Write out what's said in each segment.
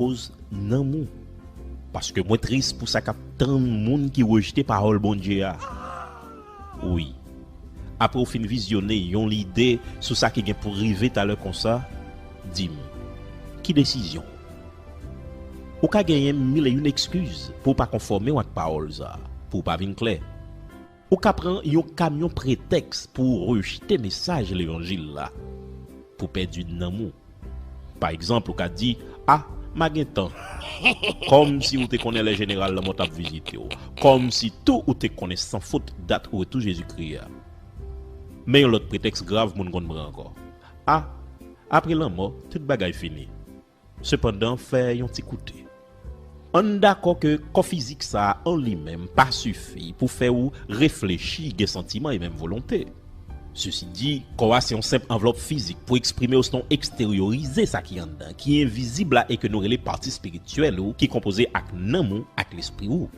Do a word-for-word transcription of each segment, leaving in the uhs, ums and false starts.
akoz nanm ou. Paske mwen tris pou sa k ap tann moun ki rejte pawòl Bondye a. Wi. Apre w fin vizyone yon lide sou sa ki gen pou rive talè konsa, di m, ki desizyon? Ou ka genyen mil e youn ekskiz pou w pa konfòme w ak pawòl sa a, pou w pa vin klè. Ou ka pran yon kamyon pretèks pou w rejte mesaj levanjil la, pou pèdi nanm ou. Pa egzanp, ou ka di, "A, m a gen tan." Kòmsi ou te konnen lè jeneral lanmò t ap vizite w. Kòmsi tou ou te konnen san fot dat retou Jezikri a. Men yon lòt pretèks grav moun konn pran ankò. "A, apre lanmò, tout bagay fini." Sepandan, fè yon ti koute. Ann dakò ke kò fizik sa a an li menm pa sifi pou fè ou reflechi, gen santiman e menm volonte. Sesi di, kò a se yon senp anvlòp fizik pou eksprime osnon eksteryorize sa ki anndan, ki envizib la e ke nou rele pati espirityèl ou ki konpoze ak nanm ou ak lespri ou.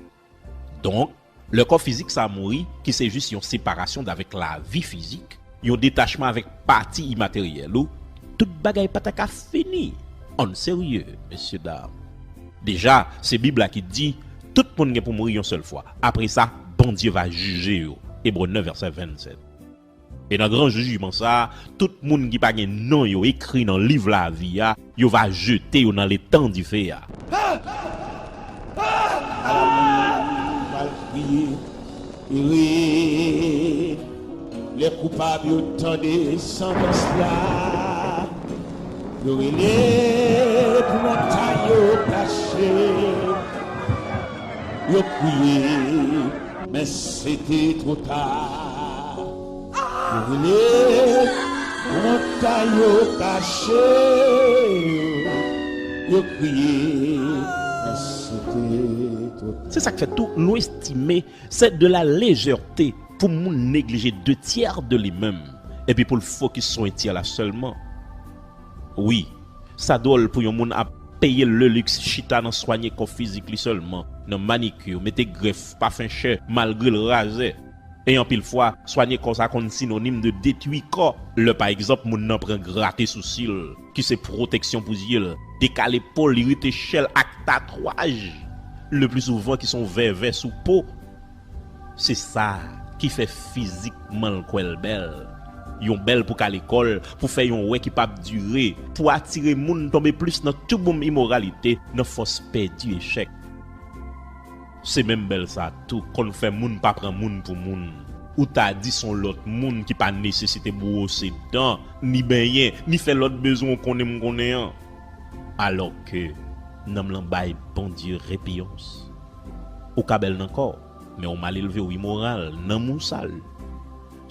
Donk, lè kò fizik sa a mouri, ki se jis yon separasyon d avèk lavi fizik, yon detachman avèk pati imateryèl ou, tout bagay pa ta ka fini. Ann serye, mesye dam. Deja, se Bib la ki di, tout moun gen pou mouri yon sèl fwa. Apre sa, Bondye va jije yo. Ebre nèf, vèsè vennsèt. E nan gran jijman sa a, tout moun ki pa gen non yo ekri nan liv lavi a, yo va jete yo nan letan dife a. Al kriye, ere, lè koupab yo tande santans la, yo rele pou montay yo kache, yo kriye, men se te twò ta. Yo rele, montay yo kache, yo kriye, men se te twò ta. Se sa k fè tou nou estime se de la lejète pou moun neglije de tyè de li menm, epi pou l fokis sou en tyè la sèlman. Wi, sa dwòl pou yon moun ap peye leliks chita nan swanye kò fizik li sèlman, nan manikir, mete grèf, pafen chè, malgre l razè. E anpil fwa, swanye kò sa konn sinonim de detwi kò. Lè pa egzanp moun nan pran grate sousi l, ki se pwoteksyon pou zye l, dekale po l, irite chè l ak tatwaj, le pli souvan ki se yon vèvè sou po. Se sa ki fè fizikman l kwè l bèl. Yon bèl pou kale kò l, pou fè yon wè ki p ap dire, pou atire moun tonbe plis nan tchouboum imoralite, nan fòs pèdi echèk. Se menm bèl sa tou konn fè moun pa pran moun pou moun. Ou ta di se yon lòt moun ki pa nesesite bwose dan, ni benyen, ni fè lòt bezwen w konnen m konnen an. Alòske nanm lan bay Bondye repiyans. Ou ka bèl nan kò w, men ou malelve, ou imoral, nanm ou sal.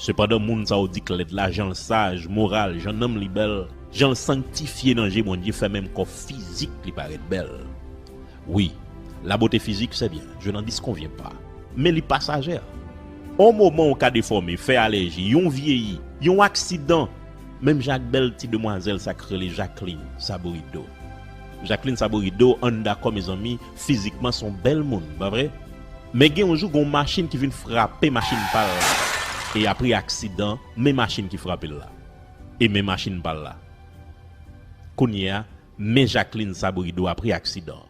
Sepandan, moun sa yo di k lèd la, jan l saj, moral, jan nanm li bèl, jan l sanktifye nan je Bondye fè menm kò fizik li parèt bèl. Wi, la beauté physique, c'est bien, je n'en disconviens pas. Men li pasajè. On moman ou ka defòme, fè alèji, yon vyeyi, yon aksidan, menm jan ak bèl ti demwazèl sa k rele Jacqueline Saborido. Jacqueline Saborido, ann dakò, mezanmi, fizikman se yon bèl moun, pa vre? Men gen yon jou, gen yon machin ki vin frape machin pa l la. E apre aksidan, men machin ki frape l la. E men machin pa l la. Kounye a, men Jacqueline Saborido apre aksidan.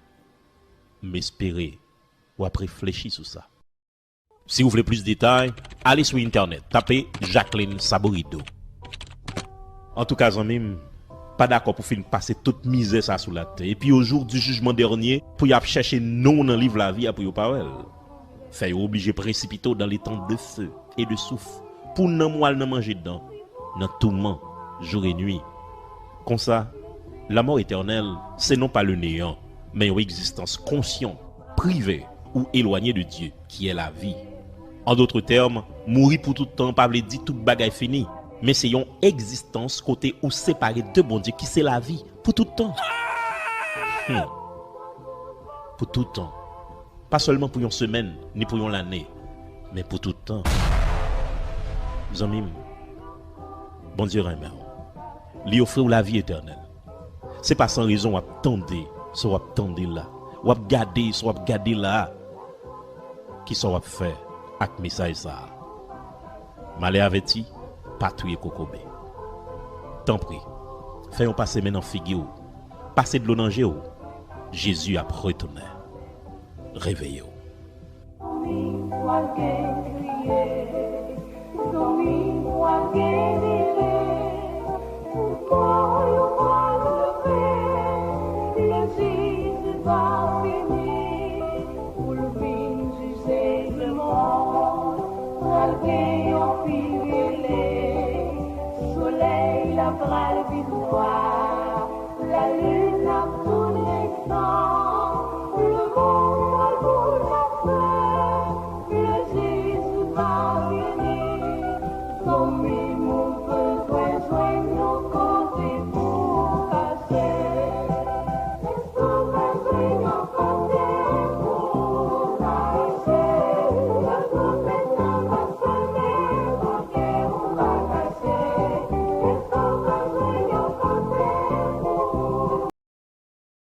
M espere w ap reflechi sou sa. Si w vle plis detay, ale sou entènèt, tape Jacqueline Saborido. Antouka, zanmi m, pa dakò pou fin pase tout mizè sa sou latè, epi au jour du jugement dernier, pou y ap chèche non w nan liv lavi a pou yo pa wè l. Fè yo oblije presipite w dans l'étang de feu et de soufre, pou nanm ou al nan manje dan, nan touman, jour et nuit. Konsa, la mort éternelle, c'est non pas le néant, men yon egzistans konsyan, prive ou elwanye de Dye, ki est la vie. En d'autres termes, mouri pou tout tan pa vle di tout bagay fini, men se yon egzistans kote ou separe de Bondye, ki se lavi, pou tout tan. Hmm. Pou tout tan. Pa sèlman pou yon semèn, ni pou yon lane, men pou tout tan. Zanmi m, Bondye renmen w. Li ofri w lavi etènèl. Se pa san rezon w ap tande sa w ap tande la, w ap gade sa w ap gade la a. Kisa w ap fè ak mesaj sa a? Malè avèti, pa touye kokobe. Tanpri, fè yon pase men nan figi w, pase dlo nan je w. Jezi ap retounen. Reveye w. Zanmi pral gen kriye, zanmi pral gen dele. Pou kò yo pral leve, lè Jezi va vini, pou l vin jije lemonn. Pral gen yon pi bele, solèy la pral vin nwa.